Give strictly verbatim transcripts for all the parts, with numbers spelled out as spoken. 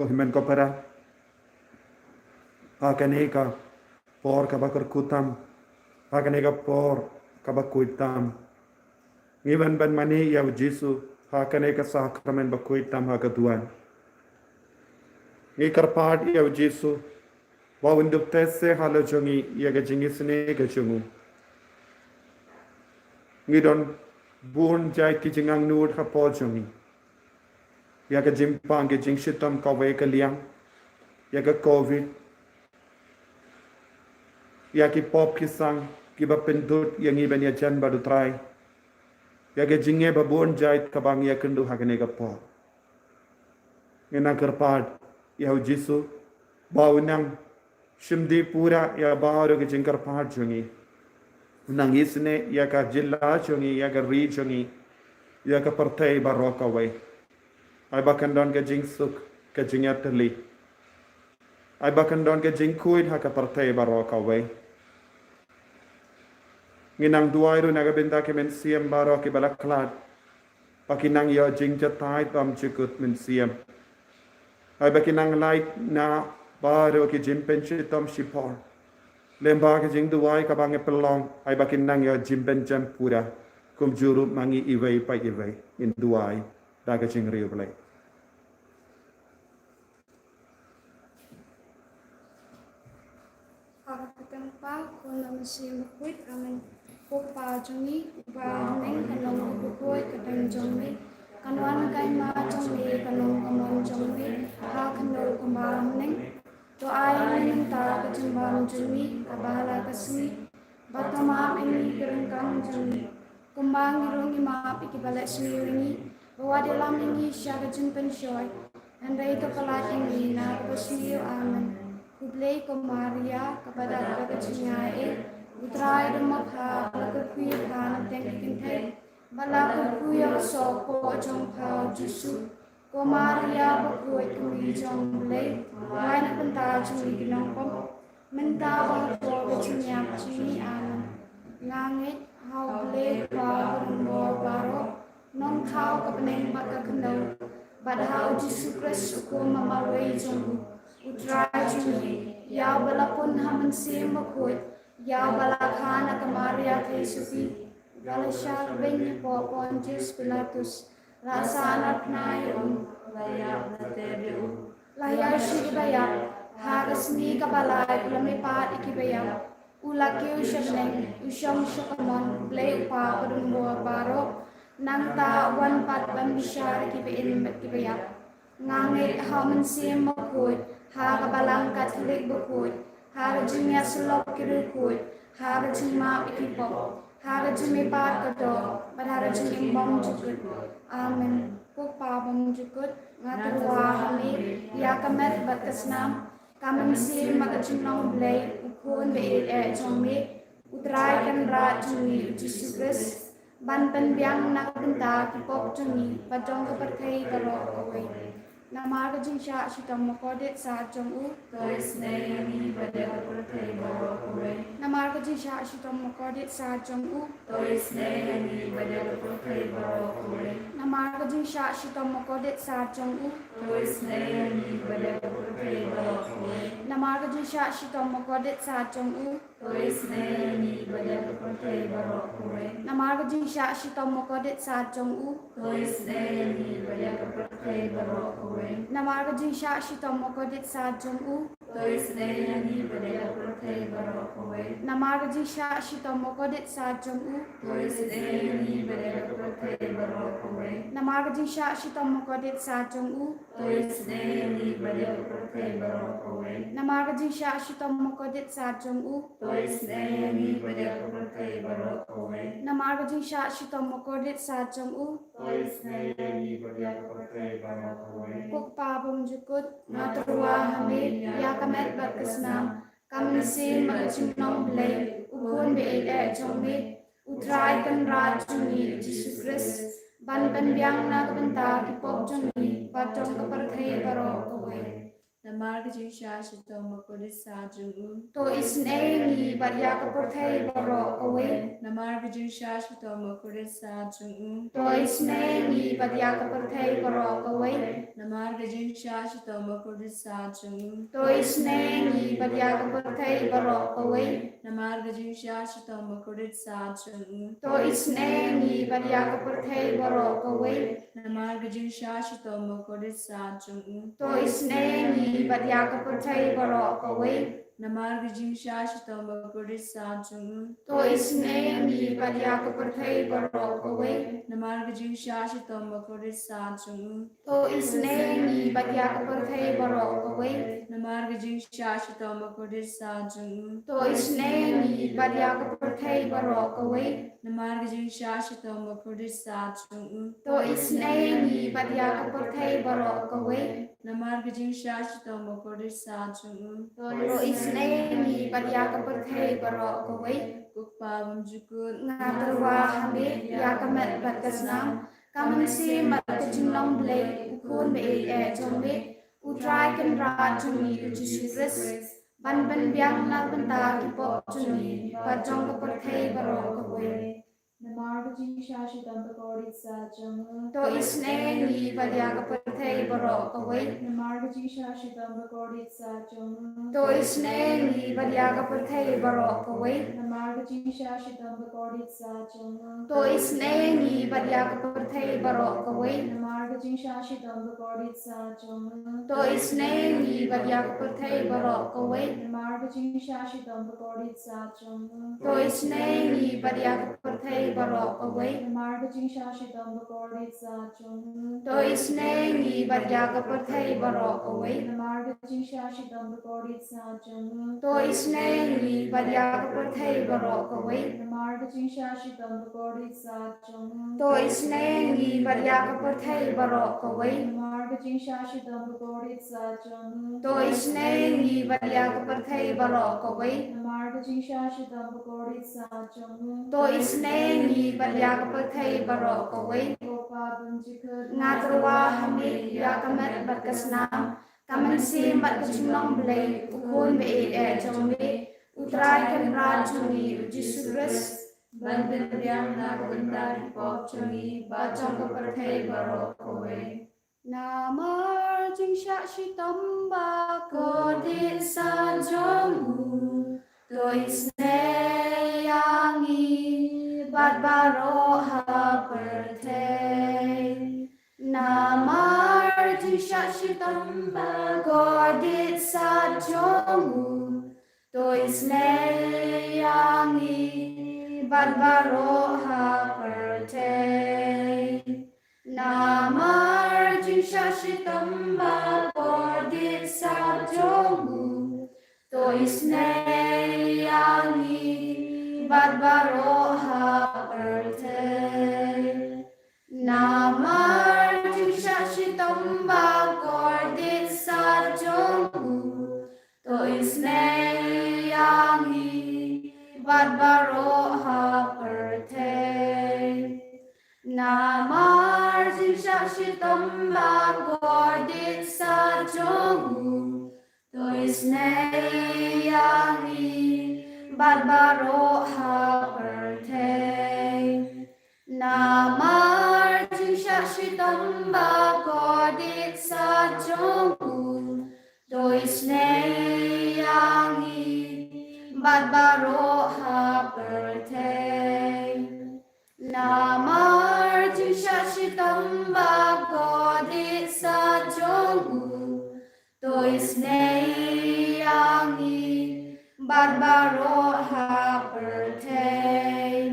ko hynmen ko para, ha kane ka por kaba kyrkhu tam, ha kane ka por kaba khuid tam, ngi wan ban mane ïa u Jisu ha kane ka sakramen ba khuid tam ha ka duwan. Ngi kyrpad ïa u Jisu ba un dup teh seh halor jong ngi ïa ka jingisynei ka jong u. Ngi don bun jait ki jingangnud hapoh jong ngi, ïa ka jingpang ka jingshitom kawei ka liang, ïa ka covid, ïa ki pop ki sang kiba pyndud ïa ngi ban ïajan bad u Trai, ïa ka jingeh ba bun jait kaba ngi ïakynduh ha kane ka por. Ngi nang kyrpad ïa u Jisu ba u nang shim dih pura ïa baroh ki jingkyrpad jong ngi. U nang isynei ïa ka jylla jong ngi, ïa ka ri jong ngi, ïa ka pyrthei baroh kawei. Ai ba kan don ka jingsuk, ka jingïatylli. Ai ba kan don ka jingkhuid ha ka pyrthei baroh kawei. Ngi nang duwai ruh na ka bynta ki mynsiem baroh kiba la khlad, ba ki nang ïoh jingjatai bymjukut mynsiem. Ai ba ki nang lait na baroh ki jingpynshitom shipor. Lyngba ka jingduwai kaba ngi pynlong, ai ba ki nang ïoh jingpynjan pura kumjuh ruh ma ngi iwei pa iwei. Ngin duwai da ka jingriewblei. Ha ka kyrteng u Kpa, u Khun bad u Mynsiem Bakhuid. Amen. Ko Kpa jong ngi uba ha bneng, ka nong bakhuid, ka don jong me. Kan wan ka hima jong me, kan long ka mon jong me ha khyndew kumba ha bneng. To ai ïa ngi mynta ka jingbam jong ngi kaba la ka sngi. Bad to map ïa ngi ki ryngkang jong ngi, kumba ngi ruh ngi map ïa kiba leh sniew ïa ngi. Wat ïalam ïa ngi sha ka jingpynshoi, hynrei to pyllait ïa ngi na kaba sniew. Amen. Khublei ko Maria, kaba dap da ka jingaiei, u Trai u don bad pha, pha la kyrkhu ïa pha na pdeng ki kynthei, bad la kyrkhu ïa u soh poh jong pha u Jisu. Ko Maria bakhuid, ko Kmie jong u Blei, wai na ka bynta jong ngi ki nongpop, mynta bad ha ka por ka jingïap jong ngi. Amen. Nga ngeit ha u Blei u Kpa badonbor baroh, nongthaw ka bneng bad ka khyndew, bad ha u Jisu Khrist u Khun ba marwei jong u, u Trai jong ngi, ïa uba la pun ha u Mynsiem Bakhuid, ïa uba la kha na ka Maria Theisotti, ba la shah beiñ hapoh Pontius Pilatus, la sahnarphna ïa u, la ïap, la tep ïa u, la ïaishah ïa kiba ïap, ha ka sngi kaba lai u la mihpat ïa kiba ïap, u la kiew sha bneng, u shong sha kamon u Blei u Kpa badonbor baroh. Nangta u wan pat ban bishar ïa kiba im bad kiba ïap. Nga ngeit ha u Mynsiem Bakhuid, ha ka Balang Katholik bakhuid, ha ka jingïasyllok ki riewkhuid, ha ka jingmap ïa ki pop, ha ka jingmihpat ka doh, bad ha ka jingim bymjukut. Amen. Ko Kpa bymjukut, nga tyrwa ha me ïa ka met bad ka snam, ka mynsiem bad ka jinglong Blei, u Khun ba ïeit eh jong me, u Trai Kynrad jong ngi u Jisu Khrist, ban pynbiang na ka bynta ki pop jong ngi bad jong ka pyrthei baroh kawei. Namar ka jingshah shitom bakordit sat jong u, to isynei ïa ngi bad ïa ka pyrthei baroh kawei. Namar ka jingshah shitom bakordit sat jong u, to isynei ïa ngi bad ïa ka pyrthei baroh kawei. Namar ka jingshah shitom bakordit sat jong u, to isynei ïa ngi bad ïa ka pyrthei baroh kawei. Namar ka jingshah shitom bakordit sat jong u, to isynei ïa ngi bad ïa ka pyrthei baroh kawei. Namar ka jingshah shitom bakordit sat jong u, to isynei ïa ngi bad ïa ka pyrthei baroh kawei. Namar ka jingshah shitom bakordit sat jong u, to isynei ïa ngi bad ïa ka pyrthei baroh kawei. Namar ka jingshah shitom bakordit sat jong u, to isynei ïa ngi bad ïa ka pyrthei baroh kawei. Namar ka jingshah shitom bakordit sat jong u, to isynei ïa ngi bad ïa ka pyrthei baroh kawei. Namar ka jingshah shitom bakordit sat jong u, to isynei ïa ngi bad ïa ka pyrthei baroh kawei. Namar ka jingshah shitom bakordit sat jong u, to isynei ïa ngi bad ïa ka pyrthei baroh kawei. Ko Kpa bymjukut, nga tyrwa ha me ïa ka met bad ka snam, ka mynsiem bad ka jinglong Blei, u Khun ba ïeit eh jong me, u Trai Kynrad jong ngi u Jisu Khrist, ban pynbiang na ka bynta ki pop jong ngi bad jong ka pyrthei baroh kawei. Namar ka jingshah shitom bakordit sah jong u. To isynei ngi bad ïa ka pyrthei baroh kawei. Namar ka jingshah shitom bakordit sah jong u. To isynei ngi bad ïa ka pyrthei baroh kawei. Namar ka jingshah shitom bakordit sah jong u. To isynei ngi bad ïa ka pyrthei baroh kawei. Namar ka jingshah shitom bakordit sah jong u. To isynei ngi bad ïa ka pyrthei baroh kawei. Namar ka jingshah shitom bakordit sah jong u. To isynei ngi bad ïa ka pyrthei baroh kawei. Namar ka jingshah shitom bakordit sah jong u. To isynei ngi bad ïa ka pyrthei baroh kawei. Namar ka jingshah shitom bakordit sah jong u. To isynei ngi bad ïa ka pyrthei baroh kawei. Namar ka jingshah shitom bakordit sah jong u. To isynei ngi bad ïa ka pyrthei baroh kawei. Namar ka jingshah shitom bakordit sah jong u. To isynei ngi bad ïa ka pyrthei baroh kawei. Namar ka jingshah shitom bakordit sah jong u. To isynei ngi bad ïa ka pyrthei baroh kawei. Ko Kpa bymjukut, nga tyrwa ha me ïa ka met bad ka snam. Ka mynsiem bad ka jinglong Blei, U Khun ba ïeit eh jong me, U Trai Kynrad jong ngi U Jisu Khrist, ban pynbiang na ka bynta ki pop jong ngi bad jong ka pyrthei baroh kawei. Namar ka jingshah shitom bakordit sah jong u. To isynei ngi bad ïa ka pyrthei baroh kawei. Namar ka jingshah shitom bakordit sah jong u. To isynei ngi bad ïa ka pyrthei baroh kawei. Namar ka jingshah shitom bakordit sah jong u. To isynei ngi bad ïa ka pyrthei baroh kawei. Namar ka jingshah shitom bakordit sah jong u. To isynei ngi bad ïa ka pyrthei baroh kawei. Namar ka jingshah shitom bakordit sah jong u. To isynei ngi bad ïa ka pyrthei baroh kawei. Namar ka jingshah shitom bakordit sah jong u. To isynei ngi bad ïa ka pyrthei baroh kawei. Namar ka jingshah shitom bakordit sah jong u. To isynei ngi bad ïa ka pyrthei baroh kawei. Namar ka jingshah shitom bakordit sah jong u. To isynei ngi bad ïa ka pyrthei baroh kawei. Namar ka jingshah shitom bakordit sah jong u. To isynei ngi bad ïa ka pyrthei baroh kawei. Namar ka jingshah shitom bakordit sah jong u. To isynei ngi bad ïa ka pyrthei baroh kawei. Ko Kpa bymjukut, nga tyrwa ha me ïa ka met bad ka snam. Ka mynsiem bad ka jinglong Blei, U Khun ba ïeit eh jong me, U Trai Kynrad jong ngi U Jisu Khrist, ban pynbiang na ka bynta ki pop jong ngi bad jong ka pyrthei baroh kawei. Namar jingshah shitom bakordit sah jong u. To isynei ïa ngi bad baroh ha pyrthei. Namar jingshah shitom bakordit sah jong u. To isynei ïa ngi bad baroh ha pyrthei. Namar jingshah shitom bakordit sah jong u. To isynei ïa ngi bad baroh ha pyrthei. Namar jingshah shitom bakordit sah jong u. To isynei ïa ngi bad baroh ha pyrthei. Namar jingshah shitom bakordit sah jong u. To isynei ïa ngi bad baroh ha pyrthei. Namar jingshah shitom bakordit sah jong u. To isynei ïa ngi bad baroh ha pyrthei. Namar jingshah shitom bakordit sah jong u. To isynei ïa ngi bad baroh ha pyrthei.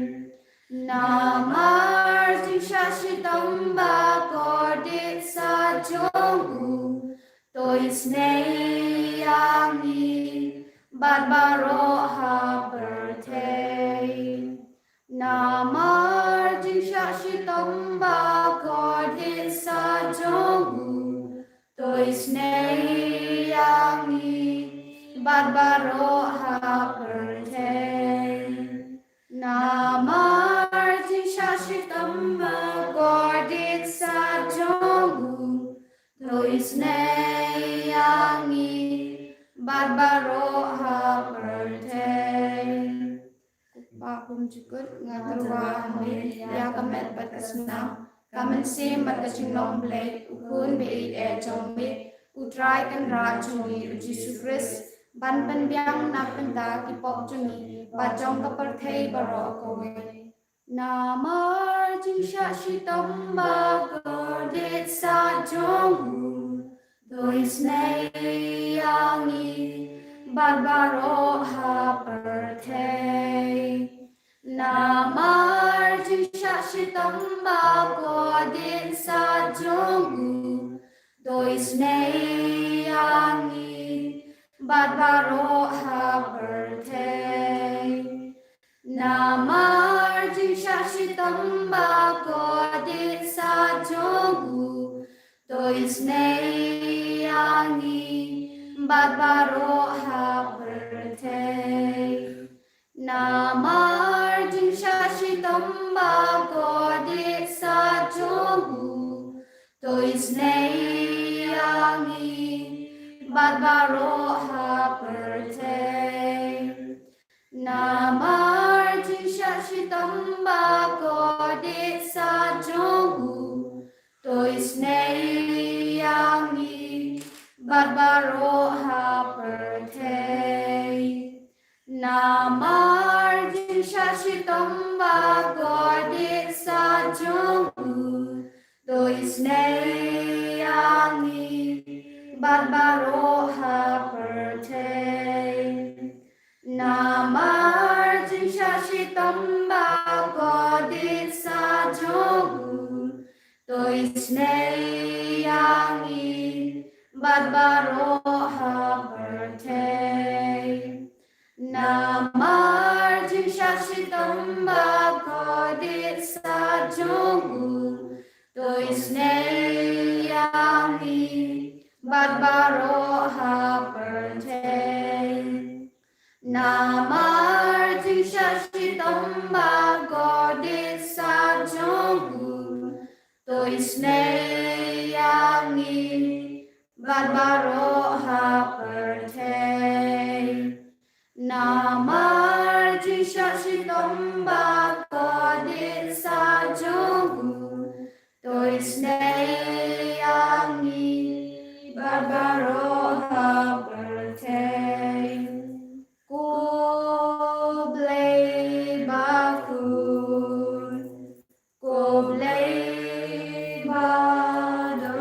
Namar jingshah shitom bakordit sah jong u. To isynei ïa ngi bad baroh ha pyrthei. Namar jingshah shitom bakordit sah jong u. To isynei ïa ngi bad baroh ha pyrthei. Namar jingshah shitom bakordit sah jong u. To isynei ïa ngi ha pyrthei. Ko Pa bymjukut, nga tyrwa ha me ïa ka met bad ka snam, ka mynsiem bad ka jinglong Blei, U Khun ba ïeit eh jong me, U Trai Kynrad jong ngi U Jisu Khrist, ban pynbiang na bynta ki pop jong ngi bad jong ka pyrthei baroh kawei. Namar jingshah shitom ba kordit sah jong u, to isynei ïa ngi bad baroh ha pyrthei. Namar jingshah shitom ba kordit sah jong u, to isynei ïa ngi bad baroh ha pyrthei. Namar jingshah shitom ba kordit sah jong u, to isynei ïa ngi bad baroh ha pyrthei. Namar jingshah shitom ba kordit sah jong u, to isynei ïa ngi bad baroh ha pyrthei. Namar jingshah shitom ba kordit sah jong u, to isynei ïa ngi bad baroh ha pyrthei. Namar jingshah shitom ba kordit sah jong u, to isynei ïa ngi bad baroh ha pyrthei. Namar jingshah shitom ba kordit sah jong u, to isynei ïa ngi bad baroh ha pyrthei. Namar jingshah shitom ba kordit sah jong u, to isynei ïa ngi bad baroh ha pyrthei. Namar jingshah shitom ba kordit sah jong u, to isynei ïa ngi bad baroh ha pyrthei. Namar jingshah shitom ba kordit sah jong u, to isynei ïa ngi bad baroh ha pyrthei. Ko Blei bakhuid, ko Blei badonbor,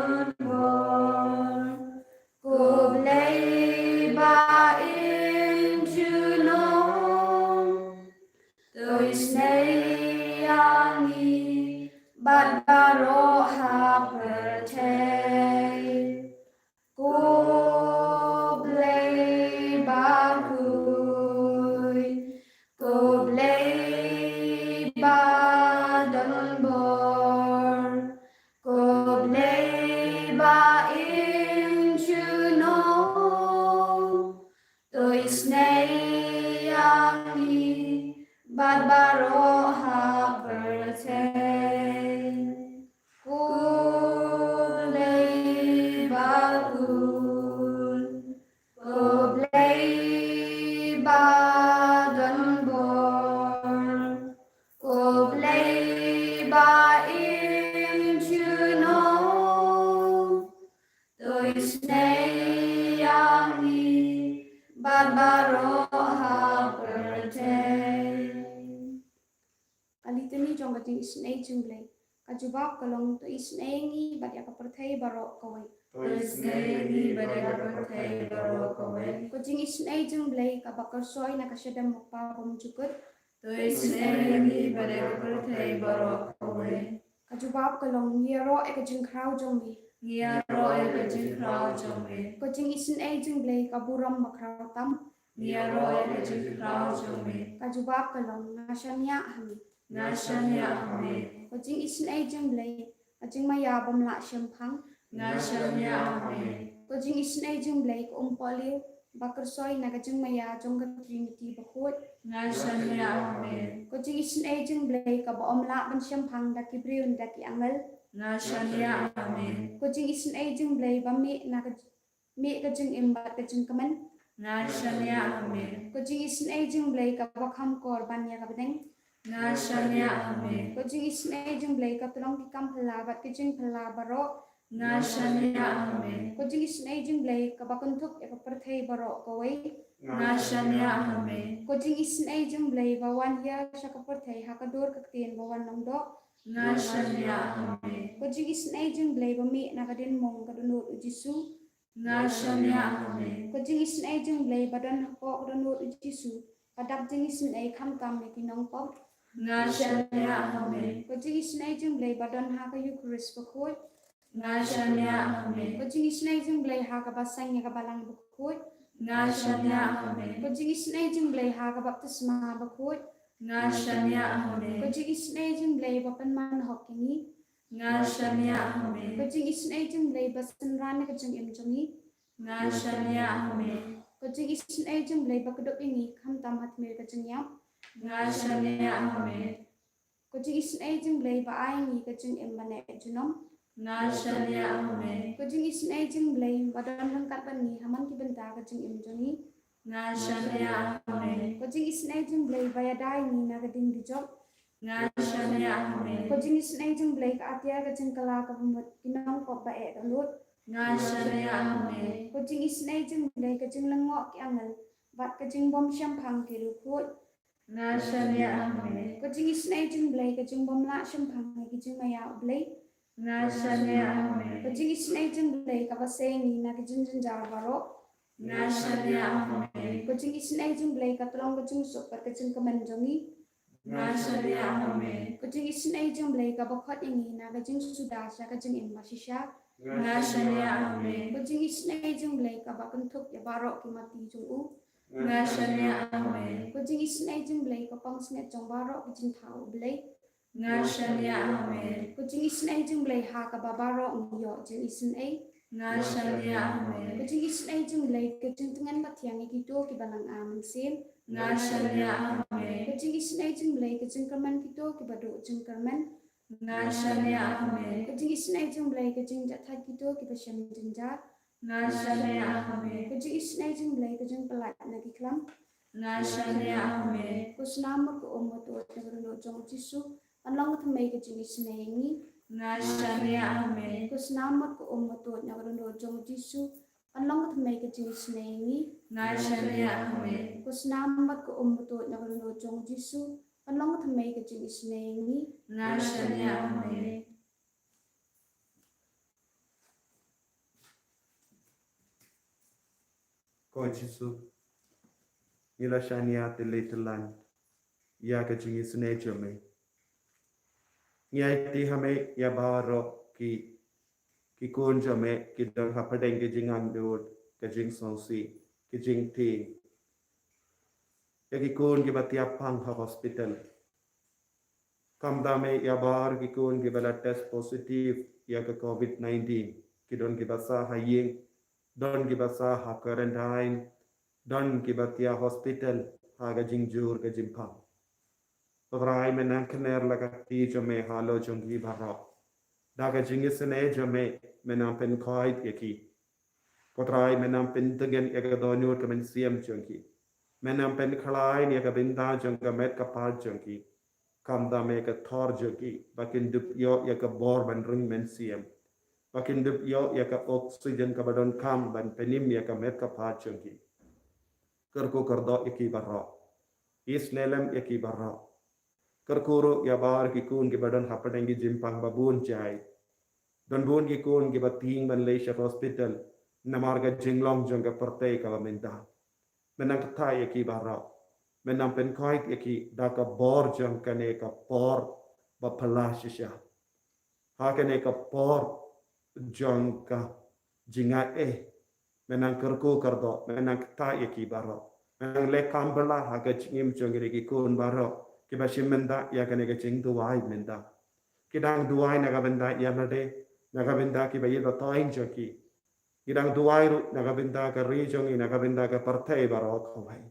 ko Blei ba im junom, to isynei ïa ngi bad baroh ha pyrthei. Ko Blei bakhuid, ko Blei badonbor, ko Blei ba im junom, to isynei ïa ngi bad baroh ha pyrthei. Ko Blei bakhuid, ko Blei badonbor, ko Blei ba im junom, to isynei ïa ngi bad baroh ha pyrthei. Ka litany jong ka jingisynei jong Blei. Ka jubab ka long, to isynei ïa ngi bad ïa ka pyrthei baroh kawei. To isynei ïa ngi bad ïa ka pyrthei baroh kawei. Ka jingisynei jong Blei kaba kyrsoi na ka shadem u Kpa bymjukut. To isynei ïa ngi bad ïa ka pyrthei baroh kawei. Ka jubab ka long, ngi ïaroh ïa ka jingkhraw jong me. Ngi ïaroh ïa ka jingkhraw jong me. Ka jingisynei jong Blei ka burom bakhraw tam. Ngi ïaroh ïa ka jingkhraw jong me. Ka jubab ka long, nga shaniah ha me. Nga shaniah ha me. Ka jingisynei jong Blei ka jingmaïa bym lah shemphang. Nga shaniah ha me. Ka jingisynei jong Blei ka umpohliew ba kyrsoi na ka jingmaïa jong ka Trinity bakhuid. Nga shaniah ha me. Ka jingisynei jong Blei kaba ym lah ban shemphang da ki briew ne da ki angel. Nga shaniah ha me. Ka jingisynei jong Blei ba mih na ka, mih ka jingim bad ka jingkmen. Nga shaniah ha me. Ko jingisynei jong u Blei kaba kham kor ban ïa ka bneng. Nga shaniah ha me. Ko jingisynei jong u Blei ka tyllong ki kam phylla bad ki jingphylla baroh. Nga shaniah ha me. Ko jingisynei jong u Blei kaba kynthup ïa ka pyrthei baroh kawei. Nga shaniah ha me. Ko jingisynei jong u Blei ba wan hiar sha ka pyrthei ha ka dur ka ktien ba wan long doh. Nga shaniah ha me. Ko jingisynei jong u Blei ba mih na ka diengmong ka dohnud u Jisu. Nga shaniah ha me. Ko jingisynei jong u Blei ba don hapoh ka dohnud u Jisu, ka dak jingisynei khamtam ïa ki nongpop. Nga shaniah ha me. Ko jingisynei jong u Blei ba don ha ka Eukharist bakhuid. Nga shaniah ha me. Ko jingisynei jong u Blei ha kaba seng ïa ka balang bakhuid. Nga shaniah ha me. Ko jingisynei jong u Blei ha ka baptisma bakhuid. Nga shaniah ha me. Ko jingisynei jong u Blei ba pynman hok ïa ngi. Nga shaniah ha me. Ko jingisynei jong u Blei ba synran ïa ka jingim jong ngi. Nga shaniah ha me. Ko jingisynei jong u Blei ba kdup ïa ngi khamtam ha tmier ka jingïap. Nga shaniah ha me. Ko jingisynei jong u Blei ba ai ïa ngi ka jingim ba neh junom. Nga shaniah ha me. Ko jingisynei jong u Blei ba don ryngkat bad ngi ha man ki bynta ka jingim jong ngi. Nga shaniah ha me. Ko jingisynei jong u Blei ba ïada ïa ngi na ka ding dujok. Nga shaniah ha me. Ko jingisynei jong u Blei ka atiar ka jingkylla kaba mut ki nongpop ba eh dohnud. Nga shaniah ha me. Ko jingisynei jong u Blei ka jinglyngngoh ki angel bad ka jingbym shemphang ki riewkhuid. Nga shaniah ha me. Ko jingisynei jong u Blei ka jingbym lah shemphang ïa ki jingmaïa u Blei. Nga shaniah ha me. Ko jingisynei jong u Blei kaba sei ïa ngi na ki jingjynjar baroh. Nga shaniah ha me. Ko jingisynei jong u Blei ka tyllong ka jingsuk bad ka jingkmen jong ngi. Nga shaniah ha me. Ko jingisynei jong u Blei kaba khot ïa ngi na ka jingsuda sha ka jingim bashisha. Nga shaniah ha me. Ko jingisynei jong u Blei kaba kynthup ïa baroh ki mati jong u. Nga shaniah ha me. Ko jingisynei jong u Blei ka pansngiat jong baroh ki jingthaw u Blei. Nga shaniah ha me. Ko jingisynei jong u Blei ha kaba baroh ngi ïoh jingisynei. Nga shaniah ha me. Ko jingisynei jong u Blei ka jingtngen ba thiang ïa kito kiba lang ar mynsiem. Nga shaniah ha me. Ko jingisynei jong u Blei ka jingkyrmen kito kiba duh jingkyrmen. Nga shaniah ha me. Ko jingisynei jong u Blei ka jingjahthait kito kiba shem jynjar. Nga shaniah ha me. Ko jingisynei jong u Blei ka jingpyllait na ki khlam. Nga shaniah ha me. Ko snam bad ko um ba tuid na ka dohnud jong u Jisu, kan long ka thymmei ka jingisynei ïa ngi. Nga shaniah ha me. Ko snam bad ko um ba tuid na ka dohnud jong u Jisu, kan long ka thymmei ka jingisynei ïa ngi. Nga shaniah ha me. Ko snam bad ko um ba tuid na ka dohnud jong u Jisu, kan long ka thymmei ka jingisynei ïa ngi. Nga shaniah ha me. Ko Jisu, ngi la shaniah tylli tyllan ïa ka jingisynei jong me. Ngi aiti ha me ïa baroh ki, ki khun jong me ki don hapdeng ki jingangnud, ka jingsngewsih, ki jingtieng. Ïa ki khun kiba thiah pang ha hospital. Khamtam me ïa baroh ki khun kiba la test positive ïa ka covid nineteen. Ki don kiba sah ha ïing, don kiba sah ha quarantine, don kiba thiah hospital ha ka jingjur ka jingpang. Ko Trai, me nang kner la ka kti jong me halor jong ki baroh. Da ka jingisynei jong me, me nang pynkhuid ïa ki. Ko Trai, me nang pyntngen ïa ka dohnud ka mynsiem jong ki. Me nang pynkhlaiñ ïa ka bynta jong ka met ka phad jong ki. Khamtam me ka thor jong ki, ba kin dup ïoh ïa ka bor ban ring mynsiem. Ba kin dup ïoh ïa ka oxygen kaba donkam ban pynim ïa ka met ka phad jong ki. Kyrkhu kyrdoh ïa ki baroh. Isynei lem ïa ki baroh. Kyrkhu ruh ïa baroh ki khun kiba don hapdeng ki jingpang ba bun jait. Don bun ki khun kiba tieng ban leit sha hospital namar ka jinglong jong ka pyrthei kaba mynta. Me nang kyrkhu ïa ki baroh. Me nang pynkhuid ïa ki da ka bor jong kane ka por ba phylla shisha. Ha kane ka por jong ka jingaiei, me nang kyrkhu kyrdoh, me nang kyrkhu ïa ki baroh. Me nang leh kam bha ha ka jingim jong kine ki khun baroh kiba shim bynta ïa kane ka jingduwai mynta. Ki dang duwai na ka bynta ïa lade, na ka bynta kiba ïeit ba thoh jong ki. Ki dang duwai ruh na ka bynta ka ri jong ngi, na ka bynta ka pyrthei baroh kawei.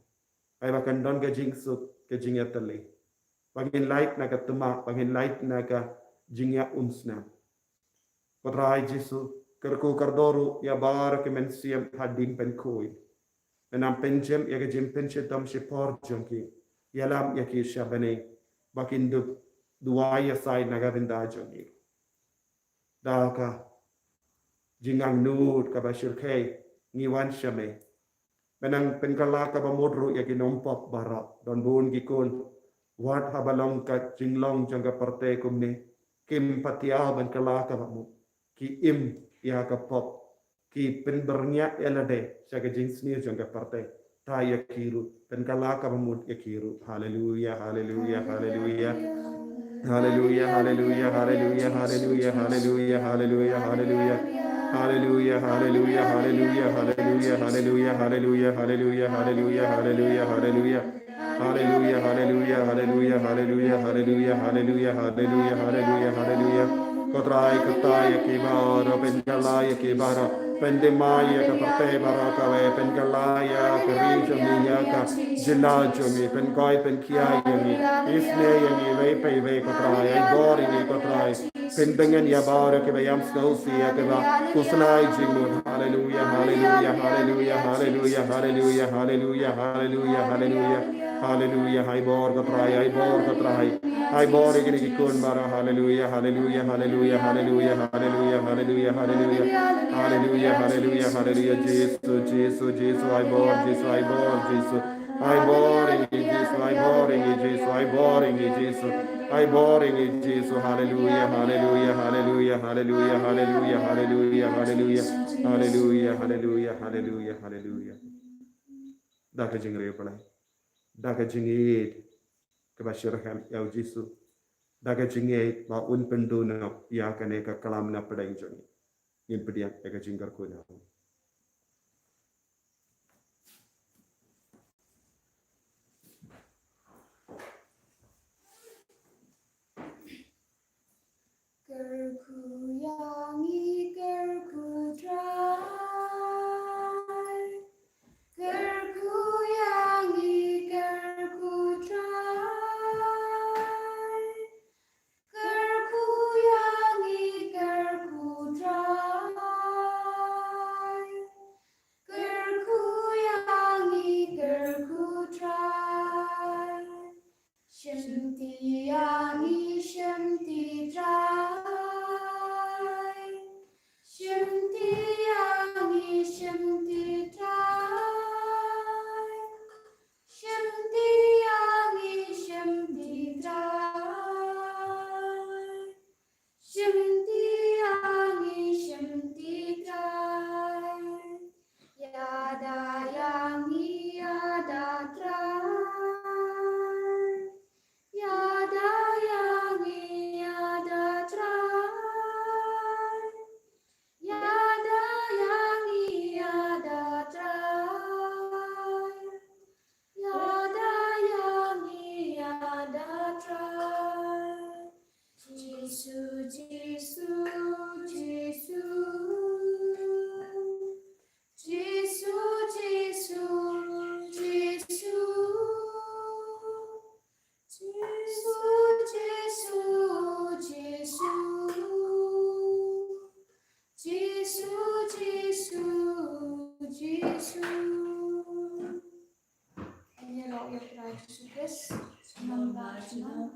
Ai ba kan don ka jingsuk, ka jingïatylli. Ba ngin lait na ka thymmai, ba ngin lait na ka jingïaumsnam. Ko Trai Jisu, kyrkhu kyrdoh ruh ïa baroh ki mynsiem ha ding pynkhuid. Me nang pynjem ïa ka jingpynshitom shipor jong ki. Ïalam ïa ki sha bneng ba kin dup duwai ïasai na ka bynta jong ngi. Da ka jingangnud kaba shyrkhei ngi wan sha me. Me nang pynkylla kaba mut ruh ïa ki nongpop baroh, don bun ki khun. Wat haba long ka jinglong jong ka pyrthei kumne, kim pat ïa pynkylla kaba mut. Ki im ïa ka pop. Ki pynbyrngia ïa lade sha ka jingsniew jong ka pyrthei. Ta ïa ki ruh, pynkylla kaba mut ïa ki ruh. Haleluya, haleluya, haleluya. Haleluya, haleluya, haleluya, haleluya, haleluya, haleluya, haleluya. Haleluya, haleluya, haleluya, haleluya, haleluya, haleluya, haleluya, haleluya, haleluya, haleluya. Haleluya, haleluya, haleluya, haleluya, haleluya, haleluya, haleluya, haleluya, haleluya. Ko Trai, kata ïa ki baroh, pynkylla ïa ki baroh, pyndem ïa ka pyrthei baroh kawei, pynkylla ïa ka ri jong ngi, ïa ka jylla jong ngi, pynkhuid pynkhia ïa ngi, isynei ïa ngi, wei pa wei ko Trai, ai bor ïa ngi ko Trai. Pyndeng ïa baroh kiba ïam sngewsih ïa kiba khuslai jingmut. Haleluya, haleluya, haleluya, haleluya, haleluya, haleluya, haleluya, haleluya. Haleluya, ai bor ko Trai, ai bor ko Trai. Ai bor ïa kine ki khun baroh. Haleluya, haleluya, haleluya, haleluya, haleluya, haleluya, haleluya. Haleluya, haleluya, haleluya, Jisu, Jisu, Jisu, ai bor, Jisu, ai bor, Jisu. Ai bor ïa ngi Jisu, ai bor ïa ngi Jisu, ai bor ïa ngi Jisu. Ai bor ïa ngi Jisu, haleluya, haleluya, haleluya, haleluya, haleluya, haleluya, haleluya. Haleluya, haleluya, haleluya, haleluya. Da ka jingriewblei, da ka jingïeit kaba shitrhem ïa u Jisu, da ka jingïeit ba un pynduh noh ïa kane ka klam na pdeng jong ngi. Ngin pdiang ïa ka jingkyrkhu na u. Kyrkhu ïa ngi, kyrkhu Trai. Kyrkhu ïa ngi, kyrkhu Trai. Kyrkhu ïa ngi, kyrkhu Trai. Kyrkhu ïa ngi, kyrkhu Trai. Shimti ïa ngi, shimti Trai. Shimti ïa ngi, shimti Trai. Shimti ïa ngi, shimti Trai. Shimti ïa ngi, shimti Trai. Ïada ïa ngi, ïada Trai. Ïada ïa ngi, ïada Trai. Ïada ïa ngi, ïada Trai. Ïada ïa ngi, ïada Trai. Jisu, Jisu, Jisu. Jisu, Jisu, Jisu. Jisu, Jisu, Jisu. Jisu, Jisu, Jisu. Ngin ïaroh ïa u Trai Jisu Khrist. Sha nong bad sha nong.